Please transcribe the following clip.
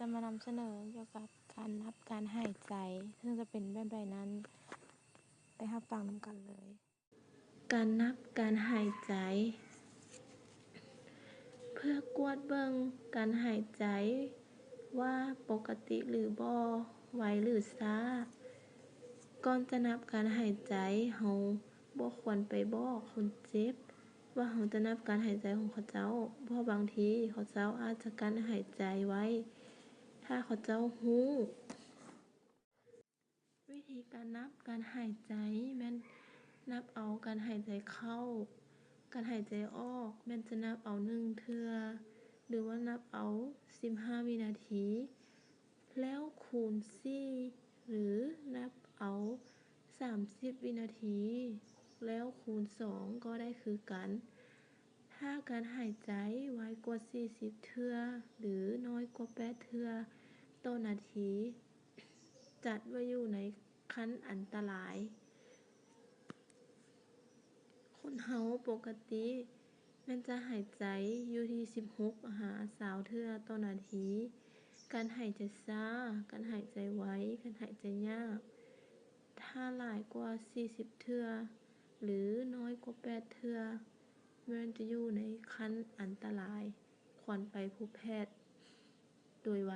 ຈະມານຳສະເໜີກ່ຽວກັບການນັບການຫາຍໃຈ ເຊິ່ງຈະເປັນແບບໃດນັ້ນ ໄປຮັບຟັງນຳກັນເລີຍ. ການນັບການຫາຍໃຈ. ເພື່ອກວດເບິ່ງການຫາຍໃຈວ່າປົກກະຕິຫຼືບໍ່, ໄວຫຼືຊ້າ. ກ່ອນຈະນັບການຫາຍໃຈ, ເຮົາບໍ່ຄວນໄປບອກຄົນເຈັບວ່າເຮົາຈະນັບການຫາຍໃຈຂອງເຂົາເຈົ້າ, ເພາະບາງທີເຂົາເຈົ້າອາດຈະກັ້ນຫາຍໃຈໄວ້ ຖ້າເຂົາເຈົ້າຮູ້. ວິທີການນັບການຫາຍໃຈແມ່ນນັບເອົາການຫາຍໃຈເຂົ້າ, ການຫາຍໃຈອອກ ແມ່ນຈະນັບເອົາໜຶ່ງເທື່ອ ຫຼືວ່ານັບເອົາສິບຫ້າວິນາທີ ແລ້ວຄູນສີ່ ຫຼືນັບເອົາສາມສິບວິນາທີ ແລ້ວຄູນສອງ ກໍໄດ້ຄືກັນ. ຖ້າການຫາຍໃຈໄວກວ່າສີ່ສິບເທື່ອ ຫຼືນ້ອຍກວ່າແປດເທື່ອຕໍ່ນາທີ ຈັດວ່າຢູ່ໃນຂັ້ນອັນຕະລາຍ. ຄົນເຮົາປົກກະຕິແມ່ນຈະຫາຍໃຈຢູ່ທີ່ສິບຫົກຫາຊາວເທື່ອຕໍ່ນາທີ. ການຫາຍໃຈຊ້າ, ການຫາຍໃຈໄວ, ການຫາຍໃຈຍາກ, ຖ້າຫຼາຍກວ່າສີ່ສິບເທື່ອ ຫຼືນ້ອຍກວ່າແປດເທື່ອ ແມ່ນຈະຢູ່ໃນຂັ້ນອັນຕະລາຍ, ຄວນໄປພົບແພດໂດຍໄວ.